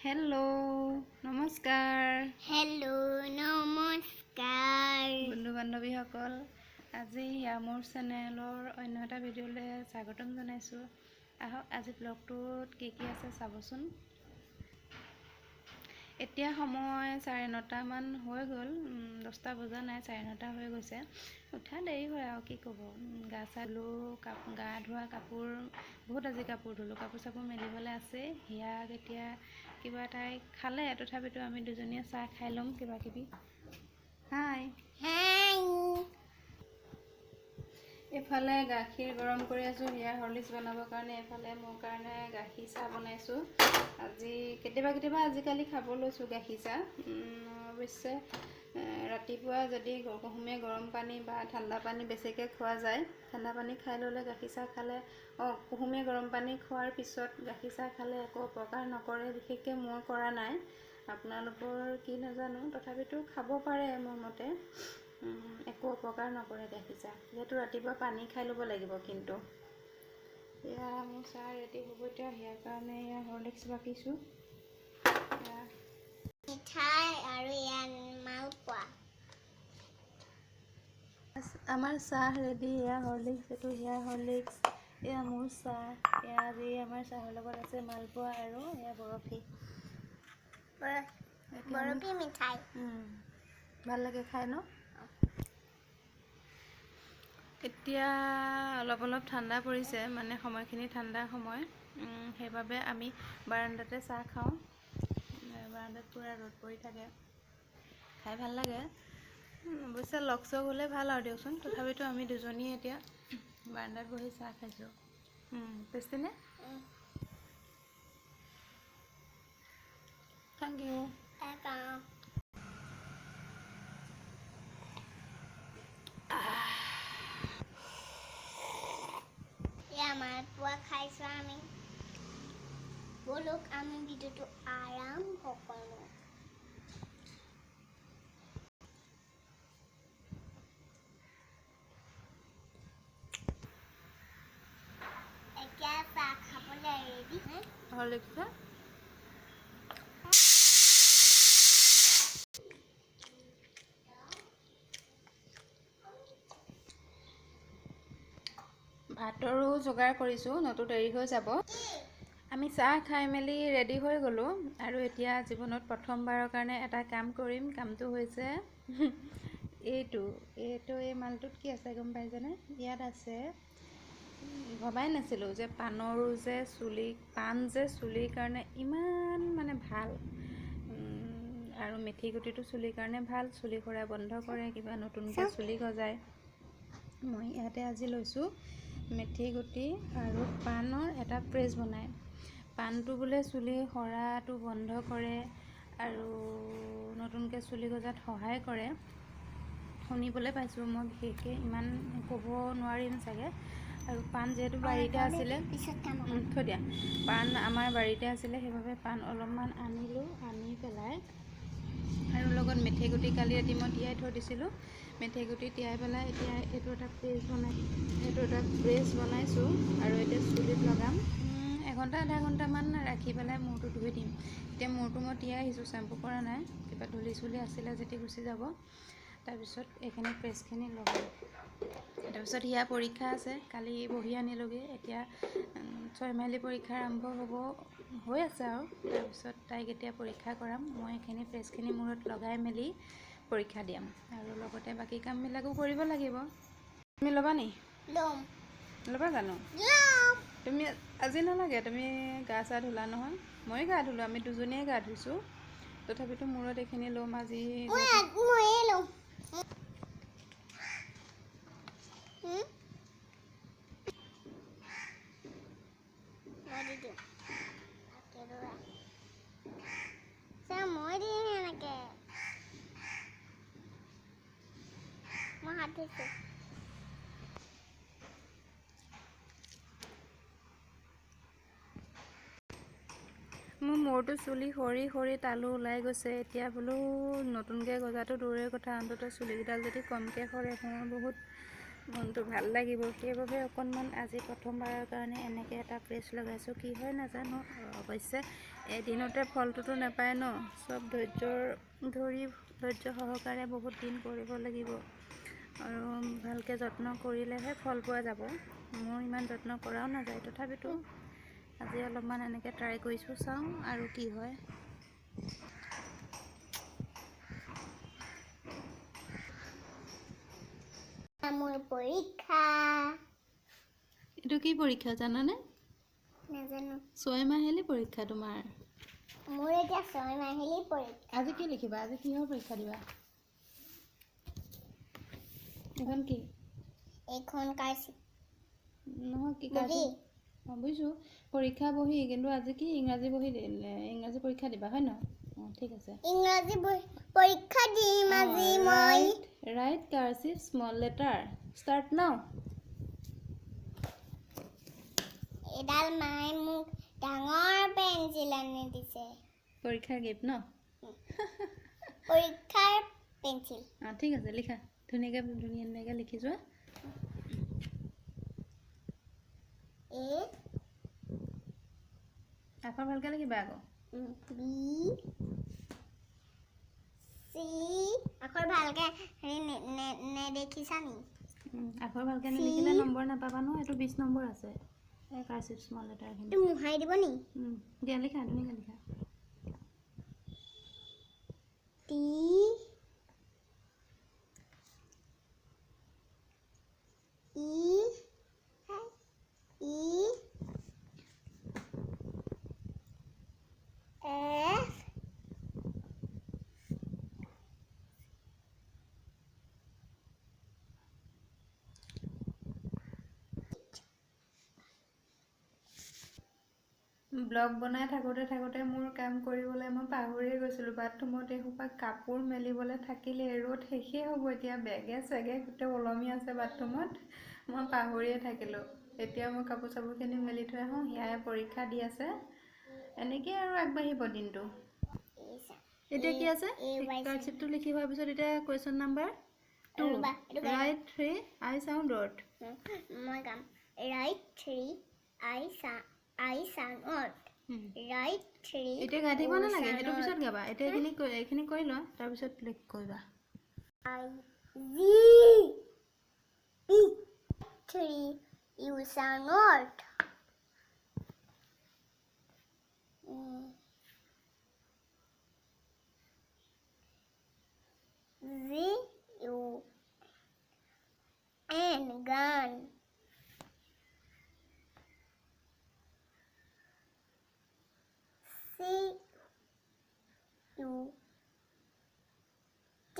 Hello' নমস্কাৰ। Hello' নমস্কাৰ বন্ধু বান্ধৱীসকল, আজি হিয়া মোৰ চেনেলৰ অন্য এটা ভিডিঅ'লৈ স্বাগতম জনাইছোঁ। আহক আজি ব্লগটোত কি কি আছে চাবচোন। এতিয়া সময় 9:30মান হৈ গ'ল, 10টা বজা নাই, 9:30 হৈ গৈছে। উঠা দেৰি হয় আৰু কি ক'ব। গা চা ধুলোঁ, গা ধোৱা কাপোৰ বহুত, আজি কাপোৰ ধুলোঁ, কাপোৰ চাপোৰ মেলিবলৈ আছেই। হিয়াক এতিয়া কিবা তাই খালে, তথাপিতো আমি দুজনীয়ে চাহ খাই ল'ম কিবা কিবি। হাই হাই। এইফালে গাখীৰ গৰম কৰি আছোঁ হিয়া হৰলিক্স বনাবৰ কাৰণে। এইফালে মোৰ কাৰণে গাখীৰ চাহ বনাইছোঁ। আজি কেতিয়াবা কেতিয়াবা আজিকালি খাব লৈছোঁ গাখীৰ চাহ। অৱশ্যে ৰাতিপুৱা যদি কুহুমীয়া গৰম পানী বা ঠাণ্ডা পানী বেছিকৈ খোৱা যায়, ঠাণ্ডা পানী খাই ল'লে গাখীৰ চাহ খালে, কুহুমীয়া গৰম পানী খোৱাৰ পিছত গাখীৰ চাহ খালে একো অপকাৰ নকৰে। বিশেষকৈ মোৰ কৰা নাই, আপোনালোকৰ কি নাজানো, তথাপিতো খাব পাৰে মোৰ মতে। একো অপকাৰ নকৰে গাখীৰ চাহ, যিহেতু ৰাতিপুৱা পানী খাই ল'ব লাগিব। কিন্তু এয়া মোৰ চাহ ৰেডি হ'ব এতিয়া। ইয়াৰ কাৰণে এয়া হৰলিক্স বাকিছোঁ। মিঠাই আৰু ইয়াত মালপোৱা। আমাৰ চাহ ৰেডি। এয়া হৰলিক্স, এইটো হিয়া হৰলিক্স, এয়া মোৰ চাহ। এয়া আজি আমাৰ চাহৰ লগত আছে মালপোৱা আৰু এয়া বৰফি। বৰফি মিঠাই ভাল লাগে খাই ন। এতিয়া অলপ অলপ ঠাণ্ডা পৰিছে, মানে সময়খিনি ঠাণ্ডা সময়, সেইবাবে আমি বাৰাণ্ডাতে চাহ খাওঁ। বাৰাণ্ডাত পূৰা ৰ'দ পৰি থাকে, খাই ভাল লাগে। অৱশ্যে লগ চগ হ'লে ভাল আৰু দিয়কচোন, তথাপিতো আমি দুজনীয়ে এতিয়া বাৰাণ্ডাত বহি চাহ খাইছোঁ। টেষ্টি নে? Thank you. মালপোৱা খাইছোঁ আমি। ব'লক আমি ভিডিঅ'টো আৰম্ভ কৰোঁ। এতিয়া চাহ খাবলৈ ৰেডি। হৰলিক্স ভাতৰো যোগাৰ কৰিছোঁ, নতুন দেৰি হৈ যাব। আমি চাহ খাই মেলি ৰেডি হৈ গ'লোঁ আৰু এতিয়া জীৱনত প্ৰথমবাৰৰ কাৰণে এটা কাম কৰিম। কামটো হৈছে এইটো এইটো এই মালটোত কি আছে গম পাইছেনে? ইয়াত আছে, ভবাই নাছিলোঁ যে পাণৰো যে চুলি, পাণ যে চুলিৰ কাৰণে ইমান মানে ভাল। আৰু মেথি গুটিটো চুলিৰ কাৰণে ভাল, চুলি সৰা বন্ধ কৰে, কিবা নতুনকৈ চুলি গজায়। মই ইয়াতে আজি লৈছোঁ মেথি গুটি আৰু পাণৰ এটা প্ৰেছ বনাই। পাণটো বোলে চুলি সৰাটো বন্ধ কৰে আৰু নতুনকৈ চুলি গজাত সহায় কৰে, শুনিবলৈ পাইছোঁ। মই বিশেষকৈ ইমান ক'ব নোৱাৰিম চাগে। আৰু পাণ যিহেতু বাৰীতে আছিলে, থৈ দিয়া, পাণ আমাৰ বাৰীতে আছিলে, সেইবাবে পাণ অলপমান আনিলোঁ। আনি পেলাই আৰু লগত মেথি গুটি কালি ৰাতি মই তিয়াই থৈ দিছিলোঁ। মেথি গুটি তিয়াই পেলাই এতিয়া এইটো এটা পেষ্ট বনাই, এইটো এটা পেষ্ট বনাইছোঁ আৰু এতিয়া চুলিত লগাম। এঘণ্টা আধা ঘণ্টামান ৰাখি পেলাই মূৰটো ধুই দিম। এতিয়া মূৰটো মই তিয়াই আহিছোঁ, চেম্পু কৰা নাই, কিবা ধূলি চুলি আছিলে যদি গুচি যাব। তাৰপিছত এইখিনি পেষ্টখিনি লগাম। তাৰপিছত হিয়া পৰীক্ষা আছে, কালি বহি আনিলোগৈ। এতিয়া 6 মাহিলী পৰীক্ষা আৰম্ভ হ'ব হৈ আছে আৰু তাৰপিছত তাইক এতিয়া পৰীক্ষা কৰাম। মই এইখিনি পেষ্টখিনি মূৰত লগাই মেলি পৰীক্ষা দিয়াম আৰু লগতে বাকী কামবিলাকো কৰিব লাগিব। তুমি ল'বা নি? ল'ম। ল'বা জানো? তুমি আজি নালাগে, তুমি গা চা ধুলা নহয়, ময়ো গা ধুলোঁ, আমি দুজনীয়ে গা ধুইছোঁ। তথাপিতো মূৰত এইখিনি ল'ম আজি। ময়ে ল'ম। মই দিম এনেকে, মই হাত ধুইছোঁ। মোৰ মূৰটো চুলি সৰি সৰি তালু ওলাই গৈছে। এতিয়া বোলো নতুনকৈ গজাটো দূৰৰে কথা, অন্ততঃ চুলিকেইডাল যদি কমকৈ সৰে মোৰ বহুত মনটো ভাল লাগিব। সেইবাবে অকণমান আজি প্ৰথমবাৰৰ কাৰণে এনেকৈ এটা প্ৰেছ লগাইছোঁ, কি হয় নাজানো। অৱশ্যে এদিনতে ফলটোতো নাপায় ন, চব ধৈৰ্যৰ ধৰি ধৈৰ্য সহকাৰে বহুত দিন কৰিব লাগিব আৰু ভালকৈ যত্ন কৰিলেহে ফল পোৱা যাব। মোৰ ইমান যত্ন কৰাও নাযায়, তথাপিতো আজি অলপমান এনেকৈ ট্ৰাই কৰিছোঁ, চাওঁ আৰু কি হয়। মোৰ পৰীক্ষা। এইটো কি পৰীক্ষা জানানে? নাজানো। 6 মাহিলী পৰীক্ষা তোমাৰ। মোৰ এতিয়া 6 মাহিলী পৰীক্ষা। আজি কি লিখিবা? আজি কিহৰ পৰীক্ষা দিবা? এইখন কি? এইখন কাৰ্চিভ। নহয়, কি কাৰ্চিভ? অঁ, বুজিছোঁ, পৰীক্ষা বহি, কিন্তু আজি কি ইংৰাজী বহি, ইংৰাজী পৰীক্ষা দিবা হয় নহয়? অঁ, ঠিক আছে। ইংৰাজী পৰীক্ষা দিম আজি মই। Write cursive small letter, start now. এডাল মায়ে মোক ডাঙৰ পেঞ্চিল আনি দিছে। পৰীক্ষাৰ গিফ্ট ন? পৰীক্ষাৰ পেঞ্চিল। অঁ, ঠিক আছে, লিখা ধুনীয়াকৈ, ধুনীয়া ধুনীয়াকৈ লিখি যোৱা। এ আখৰ ভালকৈ লিখিবা আকৌ। বি চি, আখৰ ভালকৈ হেৰি নেদেখিছা নি? আখৰ ভালকৈ নেলিখিলে নম্বৰ নাপাবা নহয়। এইটো 20 নম্বৰ আছে এই কাৰ্চিভ স্মল লেটাৰখিনি। এইটো মোহাৰি দিব নি? দিয়া, লিখা ধুনীয়াকৈ লিখা। টি ই ই এফ ব্লগ বনাই থাকোঁতে থাকোঁতে মোৰ কাম কৰিবলৈ মই পাহৰিয়ে গৈছিলোঁ। বাথৰুমত এইসোপা কাপোৰ মেলিবলৈ থাকিলে ৰ'দ শেষেই হ'ব এতিয়া, বেগে চেগে গোটেই ওলমি আছে বাথৰুমত, মই পাহৰিয়ে থাকিলোঁ। এতিয়া মই কাপোৰ চাপোৰখিনি মেলি থৈ আহোঁ। হিয়াই পৰীক্ষা দি আছে, এনেকেই আৰু আগবাঢ়িব দিনটো। এতিয়া কি আছে? কাৰ্চিভটো লিখি হোৱাৰ পিছত এতিয়া কুৱেশ্যন নাম্বাৰ 2, ৰাইট 3 আই চাউণ্ড ৱৰ্ড। মই গাম। Write 3 I sound word. Write 3। এতিয়া গাই থাকিব নালাগে, সেইটো পিছত গাবা। এতিয়া এইখিনি কৰি লোৱা, তাৰপিছত কৰিবা। I G P 3 U sound word. G U N gun. C U T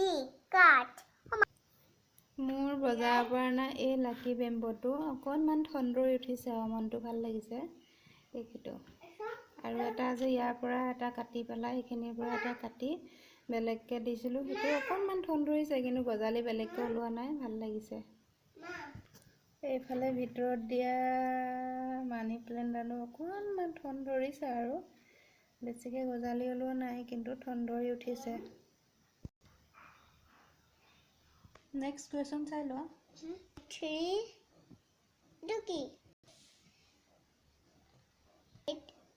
cat. মোৰ বজাৰৰ পৰা অনা এই লাকি বেম্বটো অকণমান ঠন ধৰি উঠিছে আৰু মনটো ভাল লাগিছে এইটো। আৰু এটা যে ইয়াৰ পৰা এটা কাটি পেলাই এইখিনিৰ পৰা এটা কাটি বেলেগকৈ দিছিলোঁ, সেইটো অকণমান ঠন ধৰিছে, কিন্তু গজালি বেলেগকৈ ওলোৱা নাই, ভাল লাগিছে। এইফালে ভিতৰত দিয়া মানি প্লেণ্টডালো অকণমান ঠন ধৰিছে আৰু বেছিকৈ গজালি ওলোৱা নাই, কিন্তু ঠন ধৰি উঠিছে। নেক্সট কুৱেশ্যন চাই লোৱা। 3 এইটো কি?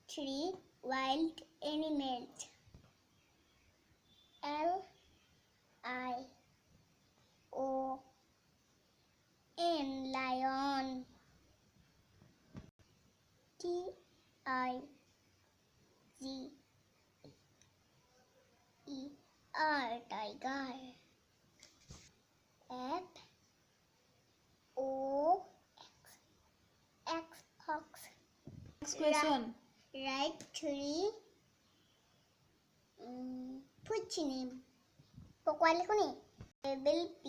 3 wild animals. L I O N lion. T I G E R tiger. F O X X fox. Next question. Write 3 food name. পকোৱা লিখো নি? Table P